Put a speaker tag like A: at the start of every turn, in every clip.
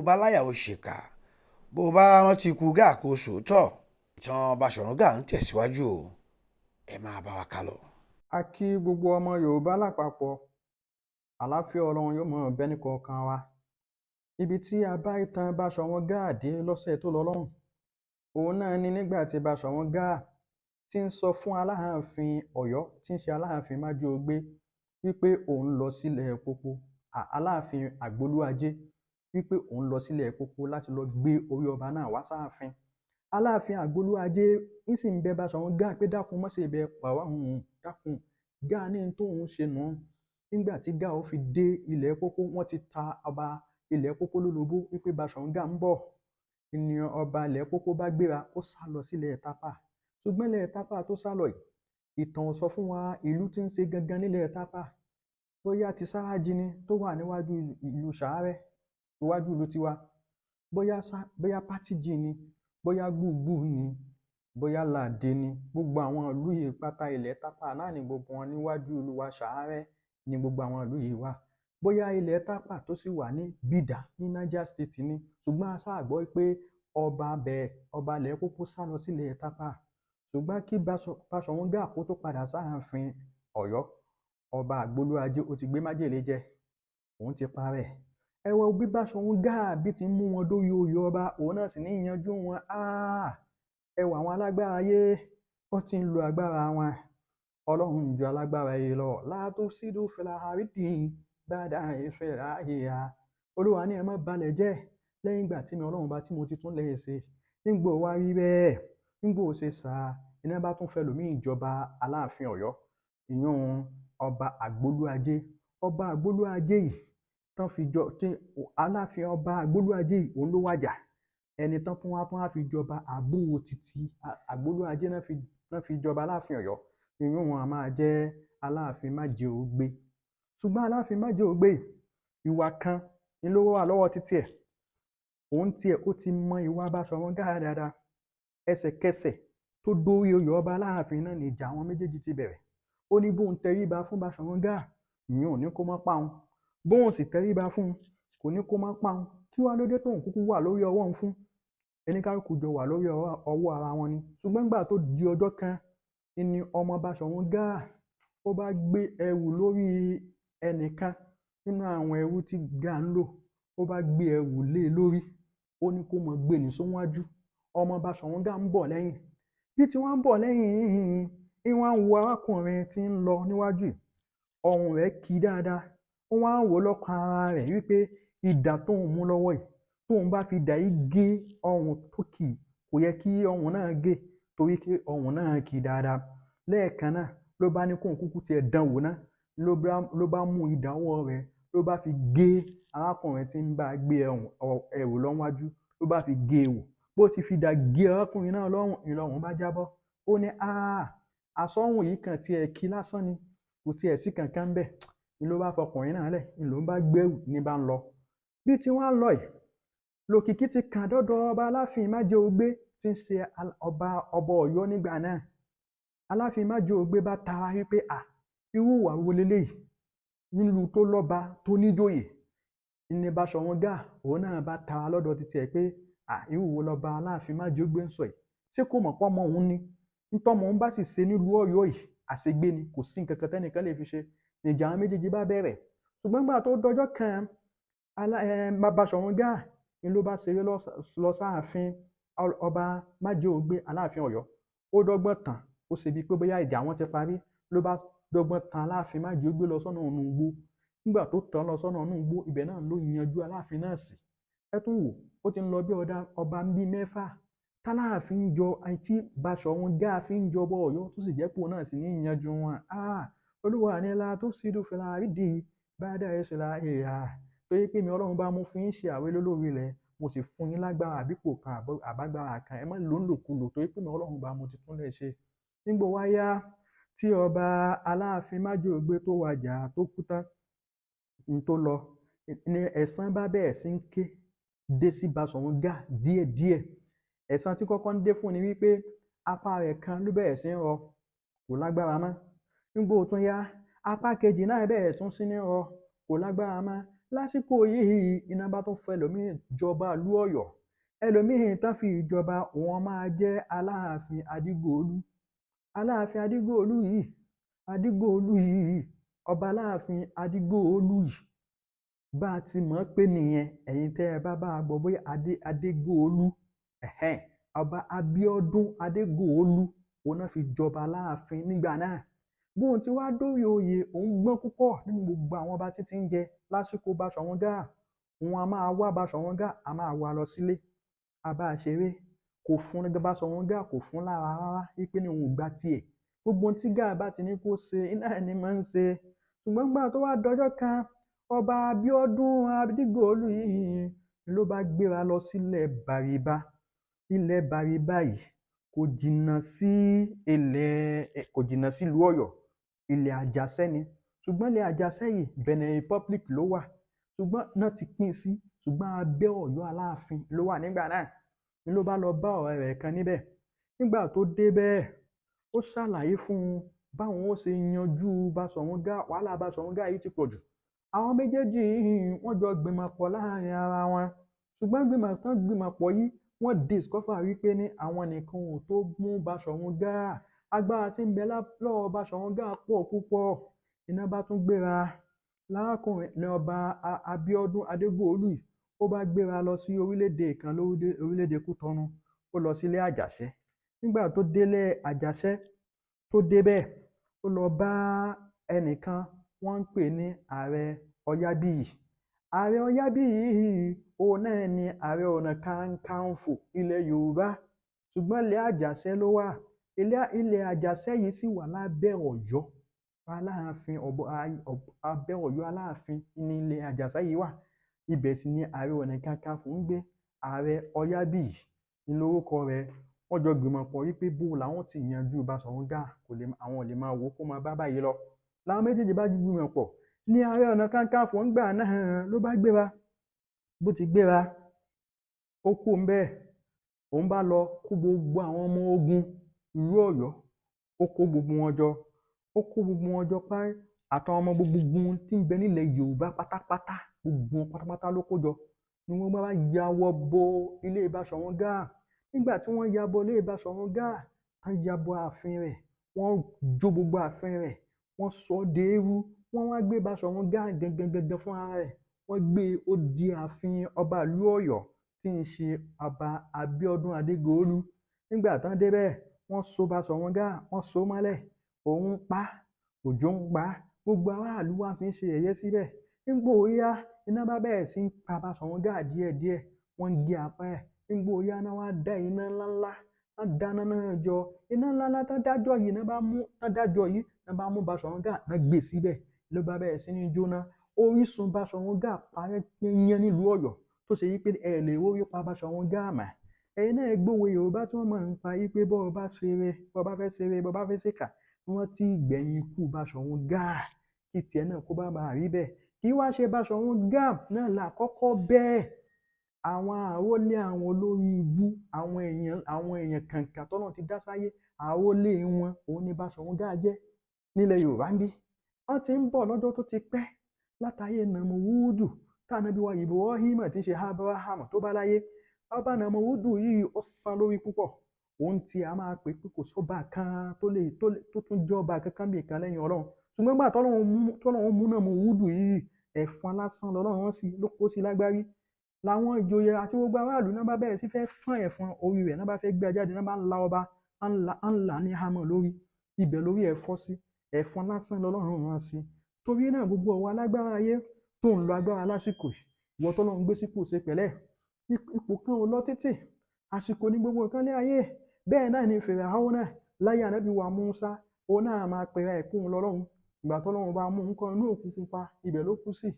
A: bá láyà ó ṣèkà, bó o bá rántí ikú Gáà kó o sòótọ́. Ìtàn Baṣọ̀run Gáà ń tẹ̀síwájú o, ẹ máa bá wa kálọ.
B: A kí gbogbo ọmọ Yorùbá lápapọ̀, àlàáfíà Ọlọ́run yóò mọ̀ bẹ́ẹ̀ nìkọ̀ọ̀kan wa. Ibi tí a bá ìtàn Baṣọ̀run Gáà dé lọ́sẹ̀ tó lọ lọ́hùn, òun náà ni nígbà tí Baṣọ̀run Gáà ti ń sọ fún Aláàfin Ọ̀yọ́ tí ń ṣe Aláàfin Májòógbé wípé òun lọ sílẹ̀ Pópó, Aláàfin Àgbólúajé, wípé òun lọ sílẹ̀ Pópó láti lọ gbé orí ọba náà wá sáàfin. Aláàfin Àgbólúajé ń sì ń bẹ Baṣọ̀run Gáà pé dákun má ṣe bẹ pàwọ́ òun, dákun. Gáà ní tóun ṣe nù. Nígbà tí Gáà ó fi dé ilẹ̀ Pópó, wọ́n ti ta ọba ilẹ̀ Pópó lólobó wípé Baṣọ̀run Gáà ń bọ̀. Ni ọba ilẹ̀ Pópó bá gbéra, ó sá lọ sílẹ̀ Tápà. Ṣùgbọ́n ilẹ̀ Tápà tó sá lọ yìí, ìtàn ò sọ fún wa ìlú tí ń ṣe gangan nílẹ̀ Tápà. Bóyá ti Sárájì ni tó wà níwájú ìlú Ṣàárẹ̀, iwájú ìlú tiwa. Bóyá Pátìjì ni, bóyá Gbùgbù ni, bóyá Làdé ni. Gbogbo àwọn ìlú yìí pátá ilẹ̀ Tápà náà ni gbogbo wọn níwájú ìlú wa Ṣàárẹ̀ ni gbogbo àwọn ìlú yìí wà. Bóyá ilẹ̀ Tápà tó sì wà ní Bídà ní Niger State ni. Ṣùgbọ́n a ṣáà gbọ́ pé ọba bẹ̀, ọba ilẹ̀ Pópó sá lọ sílẹ̀ Tápà. Ṣùgbọ́n kí Baṣọ̀run Gáà kó tó padà sáàfin Ọ̀yọ́, ọba Àgbólúajé ó ti gbé májèlé jẹ, òun ti parẹ́. Ẹ wo bí Baṣọ̀run Gáà bí ti ń mú wọn dórí oyè ọba, òun náà sì ní yanjú wọn. Ẹ wo àwọn alágbára ayé, wọ́n ti ń lo agbára wọn. Ọlọ́run ń ju alágbára yìí lọ. Látó sídò fìlà àrídì bàdà ìfẹ́ àyè. Olúwa ní ẹ má balẹ̀ jẹ́ lẹ́yìn ìgbà tí mi Ọlọ́run bá tí mo ti tún lẹ̀ ṣe. Nígbò wá rí bẹ́ẹ̀, nígbò ṣe sá, iná bá tún fẹ́ lòmí ìjọba Aláàfin Ọ̀yọ́, ìyún ọba Àgbólúajé. Ọba Àgbólúajé yìí tán fi jọ tí Aláàfin ọba Àgbólúajé yìí òun ló wàjà. Ẹni tán tún wá fi jọba àbúrò títí Àgbólúajé náà fi jọba Aláàfin Ọ̀yọ́. Ìyún wọn a máa jẹ́ Aláàfin Májèógbé. Ṣùgbọ́n Aláàfin Májèógbé ìwà kan ni ló wà lọ́wọ́ títí ẹ̀. Òun tiẹ̀ ó ti mọ ìwà Baṣọ̀run Gáà dáadáa. Ẹsẹ̀kẹsẹ̀ tó dórí oyè ọba Aláàfin náà ni ìjà àwọn méjèèjì ti bẹ̀rẹ̀. Ó ní bóun tẹríba fún Baṣọ̀run Gáà, ìyẹn ò ní kó má pa òun. Bóun sì tẹríba fún un, kò ní kó má pa òun. Kí wá ló dé tóun kúkú wà lórí ọwọ́ òun fún? Ẹnikálukú jọ wà lórí ọwọ́ ara wọn ni. Ṣùgbọ́n nígbà tó di ọjọ́ kan, ni ọmọ Baṣọ̀run Gáà ó bá gbé ẹrù lórí ẹnìkan nínú àwọn ẹrú tí Gáà ń lò. Ó bá gbé ẹrù lé e lórí, ó ní kó mọ gbé ní síwájú. Ọmọ Baṣọ̀run Gáà ń bọ̀ lẹ́yìn. Bí tí wọ́n ń bọ̀ lẹ́yìn, ìwọ́n ń wo arákùnrin tí ń lọ níwájú yìí. Ọrùn rẹ̀ kí dáadáa. Ó wá ń wò lọ́kàn ara rẹ̀ wípé idà tóun mú lọ́wọ́ yìí, tóun bá fi idà yìí gé ọrùn tó kì í, kò yẹ kí ọrùn náà gé torí pé ọrùn náà kì dáadáa. Lẹ́ẹ̀kan náà ló bá ní kóun kúkú tiẹ̀ dán wò ná. Ló bá mú idà ọwọ́ rẹ̀, ló bá fi gé arákùnrin tí ń bá gbé ẹrù lọ wájú, ló bá fi gé e wò. Bó ti fi idà gé arákùnrin náà lọ́rùn, ìlọrùn bá jábọ́. Ó ní àsọ̀rùn yìí kan tiẹ̀ kí lásán ni, kò tiẹ̀ sí kankan bẹ́ẹ̀. Ni ló bá fọkùnrin náà lẹ̀, ni ló bá gbẹ́rù ní bá ń lọ. Bí tí wọ́n ń lọ yìí, lòkìkí ti kàn dọ́dọ̀ ọba Aláàfin Májèógbé tí ń ṣe ọba Ọ̀yọ́ nígbà náà. Aláàfin Májèógbé bá tara wípé irú ìwà wo leléyìí nílùú tó lọ́ba tó níjòyè. Ní Baṣọ̀run Gáà òun náà bá tara lọ́dọ̀ títí ẹ̀ pé irú wo lọ́ba Aláàfin Májèógbé ń sọ yìí? Ṣé kò mọ̀ pọ́mọ òun ni? Ntọ́mọ òun bá sì ṣe nílùú Ọ̀yọ́ yìí, àṣegbé ni, kò sí nǹkan kan tẹ́nìkan lè fi ṣe. Ìjà àwọn méjèèjì bá bẹ̀rẹ̀. Ṣùgbọ́n nígbà tó dọjọ́ kan, Baṣọ̀run Gáà ni ló bá ṣeré lọ sáàfin ọba Májèógbé Aláàfin Ọ̀yọ́. Ó dọ́gbọ́n tàn, ó ṣe bíi pé bóyá ìjà wọn ti parí, ló bá dọ́gbọ́n tan Aláàfin Májèógbé lọ sọ́nà ọ̀nà igbó. Nígbà tó tàn lọ sọ́nà ọ̀nà igbó, ibẹ̀ náà ló yanjú Aláàfin náà sí. Ẹ tún wò, ó ti ń lọ bí ọba bíi mẹ́fà táláàfin jọ tí Baṣọ̀run Gáà fi ń jọba Ọ̀yọ́ tó sì jẹ́ pé òun náà sì ní yanjú wọn. Olúwa ní la tó sídùú fìlà àrídì bàdà ìṣẹ̀lá ìhà. Torí pé mi Ọlọ́run bá mú fún yín ṣe àwé lórí rẹ̀, mo sì fún yín lágbára àbípò kan àbágbára kan, ẹ má lò ń lòkulò torí pé mi Ọlọ́run bá mo ti tún lẹ̀ ṣe. Nígbò wá yá tí ọba Aláàfin Májèógbé tó wàjà tó kú tán, n tó lọ ní ẹ̀san bá bẹ̀rẹ̀ sí ń ké dé sí Baṣọ̀run Gáà díẹ̀díẹ̀. Ẹ̀san tí kọ́kọ́ ń dé fún ni wípé apá rẹ̀ kan ló bẹ̀rẹ̀ sí ń rọ, kò lágbára mọ́. Nígbò tún yá, apá kejì náà bẹ̀rẹ̀ tún sí ní rọ, kò lágbára mọ́. Lásìkò yìí iná bá tún fẹ́ ẹlòmíì jọba ìlú Ọ̀yọ́. Ẹlòmíì tán fi ìjọba wọn máa jẹ́ Aláàfin Adígòólú. Aláàfin Adígòólú yìí, Adígòólú yìí, ọba Aláàfin Adígòólú yìí, bá a ti mọ̀ ọ́n pé nìyẹn. Ẹ̀yin tẹ́ ẹ bá bá a gbọ́ bóyá Adégòólú, ẹ̀hẹ́n, ọba Abíọ́dún Adégòólú, òun náà fi jọba Aláàfin nígbà náà. Bóun ti wá dórí oyè, òun gbọ́n púpọ̀ nínú gbogbo àwọn ọba títí ń jẹ lásìkò Baṣọ̀run Gáà. Òun a máa wá Baṣọ̀run Gáà, a máa wá lọ sílé, a bá a ṣeré. Kò fún Baṣọ̀run Gáà, kò fún lára rárá wípé ní òun ò gba tiẹ̀. Gbogbo ohun tí Gáà bá ti ní kó ṣe, iná ni máa ń ṣe. Ṣùgbọ́n nígbà tó wá dọjọ́ kan, ọba Abíọ́dún Adígòólú yìí ló bá gbéra lọ sílẹ̀ Bàrìbà. Ilẹ̀ Bàrìbà yìí kò jìnnà sí ilẹ̀, kò jìnnà sílùú Ọ̀yọ́. Ilẹ̀ Àjàṣẹ́ ni. Ṣùgbọ́n ilẹ̀ Àjàṣẹ́ yìí, Benin Republic ló wà. Ṣùgbọ́n náà ti pín sí, ṣùgbọ́n abẹ́ Ọ̀yọ́ Aláàfin ló wà nígbà náà. Ni ló bá lọ bá ọ̀rẹ́ rẹ̀ kan níbẹ̀. Nígbà tó dé bẹ́ẹ̀, ó ṣàlàyé fún un báwọn ó ṣe yanjú Baṣọ̀run Gáà. Wàhálà Baṣọ̀run Gáà yìí ti pọ̀ jù. Àwọn méjèèjì yìí wọ́n jọ gbìmọ̀ pọ̀ láàrin ara wọn. Ṣùgbọ́n gbìmọ̀ tán gbìmọ̀ pọ̀ yìí, wọ́n discover wípé ní àwọn nìkan ò tó mú Baṣọ̀run Gáà. Agbára tí ń bẹ lọ́wọ́ Baṣọ̀run Gáà pọ̀ púpọ̀. Iná bá tún gbéra. Lárákùnrin ní ọba Abíọ́dún Adégòólú yìí, ó bá gbéra lọ sí orílẹ̀-èdè kan lórílẹ̀-èdè Kútọ́nù. Ó lọ sílé Àjàṣẹ́. Nígbà tó délé Àjàṣẹ́, tó débẹ̀, ó lọ bá ẹnìkan wọ́n ń pè ní Ààrẹ Ọ̀yábíyì. Ààrẹ Ọ̀yábíyì yìí, òun náà ni Ààrẹ Ọ̀nà Kakanfò ilẹ̀ Yorùbá. Ṣùgbọ́n ilẹ̀ Àjàṣẹ́ ló wà. Ilẹ̀ Àjàṣẹ́ yìí sì wà lábẹ́ Ọ̀yọ́ Aláàfin, abẹ́ Ọ̀yọ́ Aláàfin ní ilẹ̀ Àjàṣẹ́ yìí wà. Ibẹ̀ sì ni Ààrẹ Ọ̀nà Kakanfò ń gbé. Ààrẹ Ọ̀yábíyì ní lórúkọ rẹ̀. Wọ́n jọ gbìmọ̀ pọ̀ wípé bó làwọn ti yanjú Baṣọ̀run Gáà, kò lè, àwọn ò lè máa wò ó kó máa bá báyìí lọ. Làwọn méjèèjì bá gbìmọ̀ pọ̀ ní Ààrẹ Ọ̀nà Kakanfò ńgbà náà ló bá gbéra. Bó ti gbéra, ó kú ńbẹ̀. Òun bá lọ kó gbogbo àwọn ọmọ ogun ìlú Ọ̀yọ́, ó kó gbogbo wọn jọ. Ó kó gbogbo wọn jọ páì, àtàwọn ọmọ gbogbo tí ń bẹ nílẹ̀ Yorùbá pátápátá, gbogbo wọn pátápátá ló kó jọ. Ni wọ́n bá ya wọ bo ilé Baṣọ̀run Gáà. Nígbà tí wọ́n ya bo ilé Baṣọ̀run Gáà, wọ́n ya bo ààfin rẹ̀, wọ́n jó gbogbo ààfin rẹ̀, wọ́n sọ ọ́ d'eérú. Wọ́n wá gbé Baṣọ̀run Gáà gangan gangan fún ara rẹ̀. Wọ́n gbé e ó di ààfin ọba ìlú Ọ̀yọ́ tí ń ṣe ọba Abíọ́dún Adégòólú. Nígbà tán débẹ̀, wọ́n so Baṣọ̀run Gáà, wọ́n so mọ́lẹ̀. Òun pa, òjò ń pa, gbogbo aráàlú wá fi ń ṣe yẹ̀yẹ́ síbẹ̀. Nígbà ó yá, iná bá bẹ̀rẹ̀ sí í pa Baṣọ̀run Gáà díẹ̀díẹ̀. Wọ́n ń gé apá ẹ̀. Nígbà ó yá, iná wá dá iná ńláńlá. Wọ́n dáná náà jọ. Iná ńláńlá tán dájọ́ yìí, iná bá mú, tán dájọ́ yìí, iná bá mú Baṣọ̀run Gáà, iná gbé síbẹ̀. Ló bá bẹ̀rẹ̀ sí ní jóná. Orísun Baṣọ̀run Gáà parẹ́ yányán nílùú Ọ̀yọ́, tó ṣe wípé ẹ lè rórí pa Baṣọ̀run Gáà mọ́. Ẹ̀yin náà gbówe Yorùbá tí wọ́n máa ń pa wípé bọ́ ọ bá ṣeré, bọ́ ọ bá fẹ́ ṣeré, bọ́ ọ bá fẹ́ ṣèkà, wọ́n ti gbẹ̀yìn ikú Baṣọ̀run Gáà kí tiẹ̀ náà kó bá máa rí bẹ́ẹ̀. Kí wá ṣe Baṣọ̀run Gáà náà là kọ́kọ́ bẹ́ẹ̀. Àwọn àrólé àwọn olórí ibú, àwọn èèyàn kàǹkà tọ́lọ́run ti dá sáyé, àrólé wọn òun ni Baṣọ̀run Gáà jẹ́ nílẹ̀ Yorùbá ń bí. Wọ́n ti ń bọ̀ lọ́jọ́ tó ti pẹ́ látàyè Nàmúrúdù tànàbí wa Ibrahim tí ń ṣe Abraham tó bá láyé. Ọba Nàmúrúdù yìí ó san lórí púpọ̀. Òun tí a máa pè pé kò sọ́ba kan tó lè tó tún jẹ́ ọba kankan bí kan lẹ́yìn Ọlọ́run. Ṣùgbọ́n nígbà tọ́lọ́run mú Nàmúrúdù yìí, ẹ̀fọn lásán lọ́lọ́run sí ló kó sí lágbárí. Làwọn ìjòyè àti gbogbo aráàlú náà bá bẹ̀rẹ̀ sí fẹ́ fọ́n ẹ̀fọn orí rẹ̀, náà bá fẹ́ gbé jáde, náà bá ń la ọba, ń la ní hámọ̀ lórí. Ibẹ̀ lórí ẹ̀ fọ́ sí. Ẹ̀fọn lásán lọ́lọ́run rán sí. Torí náà gbogbo ọ̀wọ́ alágbára ayé tó ń lo agbára lásìkò yìí, ìwọ tọ́lọ́run gbé sípò ṣe pẹ̀lẹ́. Ipò kan ò lọ títì. Àsìkò ní gbogbo nǹkan ní ayé. Bẹ́ẹ̀ náà ni Fìràhónà náà láyé Ànábì wa Mùsá, òun náà máa pera ẹ̀ kóun lọ́lọ́run. Ìgbà tọ́lọ́run bá mú nǹkan inú òkùnkùn pa, ibẹ̀ ló kú sí.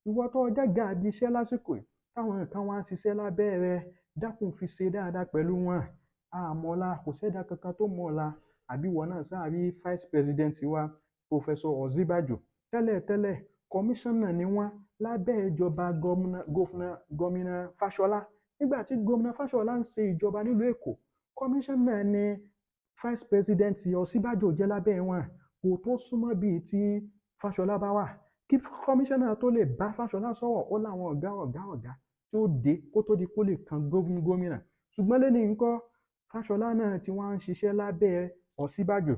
B: Ìwọ tó jága àbí iṣẹ́ lásìkò yìí, táwọn nǹkan wá ń ṣiṣẹ́ lábẹ́ rẹ, dákun fi ṣe dáadáa pẹ̀lú wọn. Àmọ́lá, kò sẹ́dá kankan tó mọ̀ ọ̀la. Àbí ìwọ náà sáà rí Vice President wa, Professor Ọ̀sínbàjò. Tẹ́lẹ̀tẹ́lẹ̀, kọmíṣánná ni wọ́n lábẹ́ ìjọba gómìnà Fáṣọlá. Nígbà tí gómìnà Fáṣọlá ń ṣe ìjọba nílùú Èkó, kọmíṣánná ni Vice President Ọ̀sínbàjò jẹ́ lábẹ́ wọn. Kò tó súnmọ́ bíi tí Fáṣọlá bá wà. Kí kọmíṣánná tó lè bá Fáṣọlá sọ̀rọ̀, ó láwọn ọ̀gá ọ̀gá ọ̀gá tí ó dé kó tó di kó lè kan gómìnà. Ṣùgbọ́n lẹ́ni ńkọ́, Fáṣọlá náà tí wọ́n ń ṣiṣẹ́ lábẹ́ Ọ̀ṣínbàjò.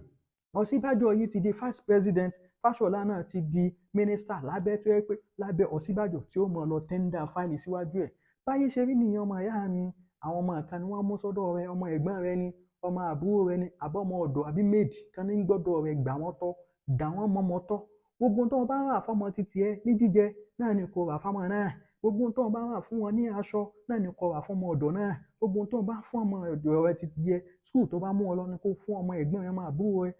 B: Ọ̀ṣínbàjò yìí ti di vice president, Fáṣọlá náà ti di mínísítà lábẹ́ tó yẹ pé lábẹ́ Ọ̀ṣínbàjò tí ó mọ̀ lọ tẹ́ńdà fáìlì síwájú ẹ̀. Báyé ṣe rí nìyẹn, ọmọ ìyá mi. Àwọn ọmọ kan ni wọ́n mú sọ́dọ̀ rẹ, ọmọ ẹ̀gbọ́n rẹ ni, ọmọ àbúrò rẹ ni, àbọ̀mọ ọ̀dọ̀ àbí maid kan ní gbọ́dọ̀ rẹ, gbà wọ́n tọ́, dà wọ́n mọ́mọ́ tọ́. Gbogbo tó o bá rà fọ́mọ títí ẹ ní jíjẹ náà ni kò rà fáwọn náà. Gbogbo tó o bá rà fún wọn ní aṣọ náà ni kò rà fún ọmọ ọ̀dọ̀ náà. Gbogbo tó o bá fún ọmọ ọ̀dọ̀ rẹ ti jẹ skul tó bá mú ọ lọ ni kò fún ọmọ ẹ̀gbọ́n rẹ, ọmọ àbúrò rẹ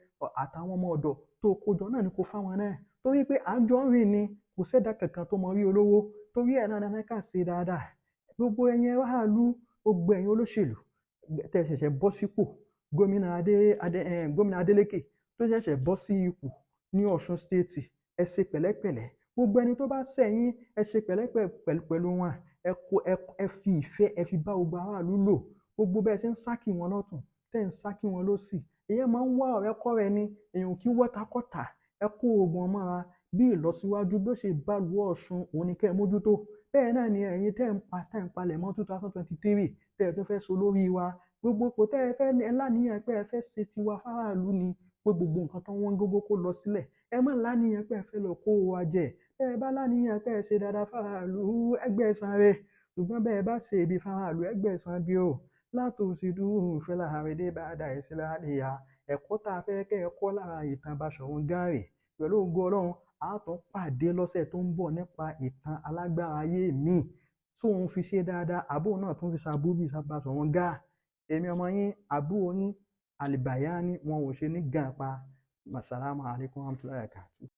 B: àtàwọn ọmọ ọ̀dọ̀ tó kó jọ náà ni kò fáwọn náà. Torí pé à ń jọ ń rìn ni, kò sẹ́dá kankan tó mọ rí olówó. Torí ẹ̀ náà ní ká ṣe dáadáa. Gbogbo ẹ̀yin aráàlú, gbogbo ẹ̀yin olóṣèlú tẹ́ ṣẹ̀ṣẹ̀ bọ́ sípò, gómìnà gómìnà Adeleke tó ṣẹ̀ṣẹ̀ bọ́ sí ipò ní Ọ̀ṣun stéètì, ẹ ṣe pẹ̀lẹ́pẹ̀lẹ́. Gbogbo ẹni tó bá ṣẹ̀ yín, ẹ ṣe pẹ̀lẹ́pẹ̀lẹ́ pẹ̀lú wọn. Ẹ fi ìfẹ́, ẹ fi bá gbogbo aráàlú lò. Gbogbo bẹ́ẹ̀ ṣe ń sákì wọn lọ́tùn, tẹ́ ń sákì wọn lósì. Èèyàn máa ń wá ọ̀rẹ́ kọ́rẹ́ ni, èèyàn kì í wọ́takọ́tà. Ẹ kó oògùn ọmọra bí ìlọsíwájú bí ó ṣe bá lu Ọ̀ṣun, òun ni kẹ́ ẹ mójútó. Bẹ́ẹ̀ náà ni ẹ̀yin tẹ́ ń pa tẹ́ ń palẹ̀ mọ́ 2023 tẹ́ ẹ tún fẹ́ so lórí wa. Gbogbo kò tẹ́ ẹ fẹ́ ẹ láníyàn pé ẹ fẹ́ ṣe tiwa fáráàlú ni, pé gbogbo nǹkan tó wọ́n gógó kó lọ sílẹ̀. Ẹ má láníyàn pé ẹ fẹ́ lọ kó wa jẹ. Bẹ́ ẹ bá láníyàn pé ẹ ṣe dáadáa fáráàlú, ẹ gbẹ̀san rẹ̀. Ṣùgbọ́n bẹ́ ẹ bá ṣe ibi fáráàlú, ẹ gbẹ̀san bí o. Látòsí dúró fẹ́lá àrídé bá dà ẹ́ sílẹ̀ àríyá. Ẹ̀kọ́ tá a fẹ́ kẹ́ ẹ kọ́ lára ìtàn Baṣọ̀run Gáà rè. Pẹ̀lú ògo Ọlọ́run, a tún pàdé lọ́sẹ̀ tó ń bọ̀ nípa ìtàn alágbára ayé mi tóun fi ṣe dáadáa, àbúrò náà tún fi ṣàbúrú bíi Baṣọ̀run Gáà. Èmi ọmọ yín, àbúrò yín, Àlìbàyáni, wọn ò ṣe ní gàn pa. Assalamu alaikum warahmatullahi wabarakatuh.